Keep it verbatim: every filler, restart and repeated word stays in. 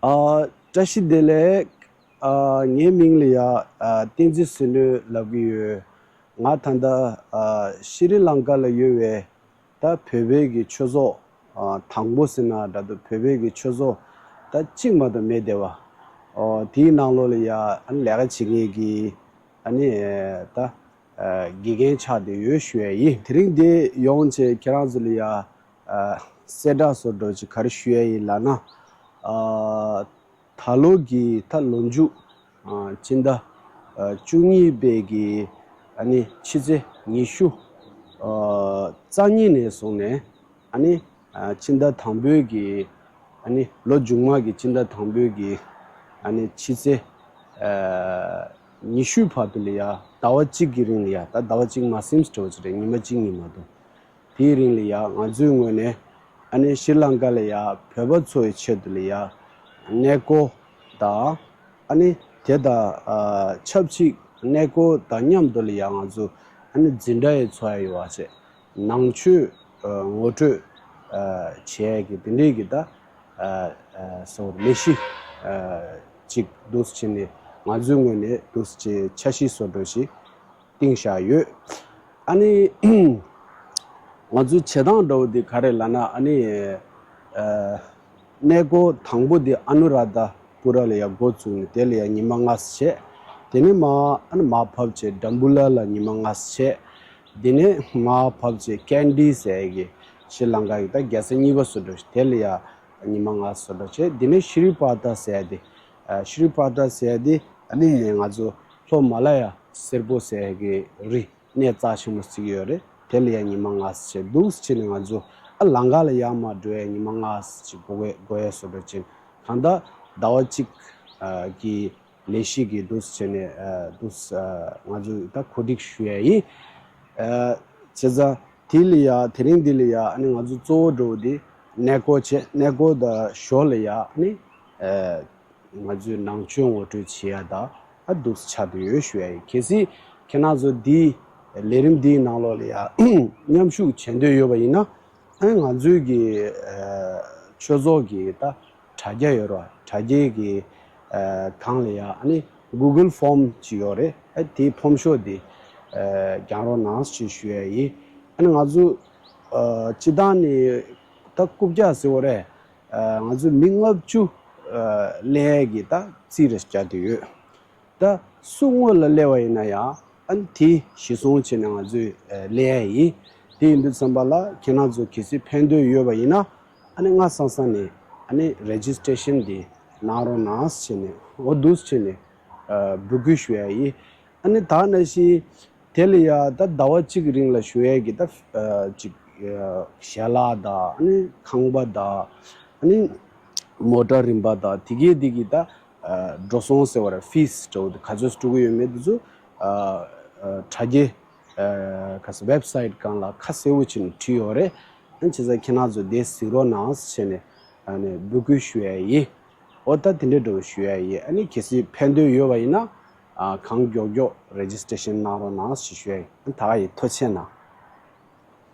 ཨ། བཀྲ་ཤིས་བདེ་ལེགས། ཨ། ངའི་མིང་ལ་ཡ། ཨ། བསྟན་འཛིན་བསོད་ནོར་ལབ་ཀྱི་ཡོད། ང་ད་ལྟ། ཨ། ཤྲི་ལང་ཀ་ལ་ཡོད་པའི་ད་བོད་པའི་གི་ཆོས་ཚོགས། ཨ། དང་པོ་ཟེར་ན་འདྲ་འདུག་བོད་པའི་གི་ཆོས་ཚོགས་ད་གཅིག་མ་གཏོགས་མེད་བསྡད་པ། ཨོ། དེའི་ནང་ལོགས་ལ་ཡ། ཨ་ནི་ལས་ཀ་བྱེད་མཁན་གྱི། ཨ་ནི་ད། ཨ། དགེ་རྒན་ཆགས་བསྡད་ཡོད་ཞུ་ཡ་ཡིན། དེ་རིང་འདི་ཡོང་བྱས་ཁྱེད་རང་ཚོ་ལ་ཡ། ཨ། གསལ་བསྒྲགས་བཟོ་འདྲ་ཅིག་ག་རེ་ཞུ་ཡ་ཡིན་ལབ་ན། ཨ། ད་ལོ་གི་ད་ལོ་མཇུག་ཨ། སྤྱི་ཟླ། ཨ། བཅུ་གཉིས་པའི་གི། ཨ་ནི་ཕྱི་ཚེས་ཉི་ཤུ། ཨ། རྩ་གཉིས་ནས་བཟུང་ནས། ཨ་ནི། ཨ། སྤྱི་ཟླ་དང་པོའི་གི། ཨ་ནི་ལོ་མཇུག་མ་གི་སྤྱི་ཟླ་དང་པོའི་གི། ཨ་ནི་ཕྱི་ཚེས། ཨ། ཉི་ཤུའི་བར་དུ་ལ་ཡ། ཟླ་བ་གཅིག་གི་རིང་ལ་ཡ། ད་ཟླ་བ་གཅིག་མ་ཟིན་འགྲོ་ཅི་རེད། ཉི་མ་གཅིག་གཉིས་མ་གཏོགས། དེའི་རིང་ལ་ཡ་ང་ཚོའི་ངོས་ནས། ཨ་ནི་ཤྲི་ལང་ཀ་ལ་ཡ་བོད་པ་ཚོའི་ཆེད་དུ་ལ་ཡ། གནས་སྐོར་དང་། ཨ་ནི་དེ་དང་། ཨ། ཆབས་ཅིག་གནས་སྐོར་དང་མཉམ་དུ་ལ་ཡ་ང་ཚོ། ཨ་ནི་འཛིན་གྲྭ་ཡི་འཚོགས་ཡ་ཡོད་པ་བྱས། ནང་ཆོས། ཨ། ངོ་སྤྲོད། ཨ། བྱེད་ཡ་གི་དེ་འདྲའི་གི་ད། ཨ། ཨ། སོ་ལས་གཞི། ཨ། ཅིག་འདུག་སེ་བྱས་ནས་ང་ཚོའི་ངོས་ནས་འདུག་སེ་བྱས་འཆར་གཞི་བཟོ་འདྲ་ཞིག་བཏིང་བཞག་ཡོད། ཨ་ནི་ང་ཚོའི་བྱེད་སྟངས་འདྲ་བོ་འདི་ག་རེ་ལབ་ན། ཨ་ནི། ཨ། གནས་སྐོར་དང་པོ་འདི་ཨ་ནུ་ར་དྷ་པུ་ར་ལ་ཡ་འགོ་བཙུགས་ནས། དེ་ལ་ཡ་ཉི་མ་ལྔ་ཙམ་བྱས། དེ་ནས་མར། ཨ་ནི་མར་བབས་བྱས་དྲ་འབུ་ལ་ལ་ཉི་མ་ལྔ་ཙམ་བྱས། དེ་ནས་མར་བབས་བྱས་ཀན་ཌི་ཟེར་ཡ་གི་ཤྲི་ལང་ཀ་གི་ད་རྒྱལ་ས་གཉིས་པ་བཟོ་འདྲ་ཞིག་དེ་ལ་ཡ་ཉི་མ་ལྔ་ཙམ་བཟོ་འདྲ་བྱས། དེ་ནས་ཤྲི་པ་ཏ་ཟེར་ཡ་དེ། ཨ། ཤྲི་པ་ཏ་ཟེར་ཡ་དེ། ཨ་ནི་ང་ཚོ་ལྷོ་མ་ལ་ཡ་སེར་པོ་ཟེར་ཡ་གི་རི། གནས་རྩ་ཆེན་པོ་ཞིག་ཡོད་རེད། དེ་ལ་ཡ་ཉི་མ་ལྔ་ཙམ་བྱས། འདུག་སེ་བྱས་ནས་ང་ཚོ། ཨ། ལམ་ཁ་ལ་ཡར་མར་འགྲོ་ཡ་ཉི་མ་ལྔ་ཙམ་ཅིག་འགོར་གི། འགོར་ཡ་བཟོ་འདྲ་བྱས། གང་ལྟར་ཟླ་བ་གཅིག་ཨ། གི་ལས་གཞི་གི་འདུག་སེ་བྱས་ནས། ཨ། འདུག་སེ། ཨ། ང་ཚོ་ད་གོ་སྒྲིག་ཞུ་ཡ་ཡིན། ཨ། བྱས་ཙང་དེ་ལ་ཡ། དེ་རིང་འདི་ལ་ཡ། ཨ་ནི་ང་ཚོ་གཙོ་བོ་འདྲ་བོ་འདི་གནས་སྐོར་བྱས། གནས་སྐོར་དང་ཞོར་ལ་ཡ། ཨ་ནི། ཨ། ང་ཚོས་ནང་ཆོས་ངོ་སྤྲོད་བྱེད་ཡ་དང་། ཨ། འདུག་སེ་ཆགས་བསྡད་ཡོད་ཞུ་ཡ་ཡིན། གལ་སྲིད་ཁྱེད་རང་ཚོ་འདིའི་ལས་རིམ་འདིའི་ནང་ལོགས་ལ་ཡ་མཉམ་ཞུགས་བྱེད་འདོད་ཡོད་པ་ཡིན་ན། ཨ། ང་ཚོའི་གི། ཨ། ཆོས་ཚོགས་ཀྱི་ད་དྲ་རྒྱ་ཡོད་རེད་པ། དྲ་རྒྱའི་གི། ཨ། སྒང་ལ་ཡ། ཨ་ནི་གུ་གལ་ཕོམ་ཅིག་ཡོད་རེད། ཨ། དེའི་ཕོམ་ཤོག་དེ། ཨ། རྒྱག་རོགས་གནང་ཞེས་ཞུ་ཡ་ཡིན། ཨ་ནི་ང་ཚོ། ཨ། སྤྱིར་བཏང་ནས་ད་རྐུབ་བཀྱག་ཟེར་བ་རེད། ཨ། ང་ཚོས་མི་ལྔ་བཅུ། ཨ། སླེབས་ཡ་གི་ད་རྩིས་རེ་བརྒྱབ་བསྡད་ཡོད། ད་སུ་སྔོན་ལ་སླེབས་པ་ཡིན་ན་ཡང་། ཨ་ནི་དེ་གཞི་བཟུང་བྱས་ནས་ང་ཚོས། ཨ། སླེབས་ཡ་ཡིན། དེ་ཡིན་དུས་ཙམ་པ་ལ་ཁྱེད་རང་ཚོ་གལ་སྲིད་ཕེབས་འདོད་ཡོད་པ་ཡིན་ན། ཨ་ནི་སྔ་སང་སང་ནས། ཨ་ནི་རེ་ཇི་སི་ཊེ་ཤན་དེ་གནང་རོགས་གནང་ཟེར་ནས། འོ། འདུག་སེ་བྱས་ནས། ཨ། འབོད་སྐུལ་ཞུ་ཡ་ཡིན། ཨ་ནི་ད་ནང་བཞིན་དེ་ལ་ཡ་ད་ཟླ་བ་གཅིག་གི་རིང་ལ་ཞུ་ཡ་གི་ད། ཨ། ཅིག་ཨ། ཞལ་ལག་དང་། ཨ་ནི་ཁང་པ་དང་། ཨ་ནི་མོ་ཊ་རིན་པ་དང་། དེ་གའི་དེ་གི་ད། ཨ། འགྲོ་སོང་ཟེར་བ་རེད། ཕིས་འདྲ་བོ་དེ་ག་ཚོད་སྤྲོད་ཀྱི་ཡོད་མེད་དེ་ཚོ། ཨ། ཨ། དྲ་རྒྱའི། ཨ། ག་ས། ཝེབ་སའིཊ་སྒང་ལ་ཁ་གསལ་པོ་བྱས་ནས་བྲིས་ཡོད་རེད། ཨ་ནི་བྱས་ཙང་ཁྱེད་རང་ཚོ་དེ་གཟིགས་རོགས་གནང་ཟེར་ནས། ཨ་ནི་འབོད་སྐུལ་ཞུ་ཡ་ཡིན། འོ། ད་དེ་འདྲ་འདྲ་བོ་ཞུ་ཡ་ཡིན། ཨ་ནི་གལ་སྲིད་ཕེབས་འདོད་ཡོད་པ་ཡིན་ན། ཨ། གང་མགྱོགས་མགྱོགས་རེ་ཇི་སི་ཊེ་ཤན་གནང་རོགས་གནང་ཞེས་ཞུ་ཡ་ཡིན། ད་ག་ཡིན། ཐུགས་རྗེ་གནང་།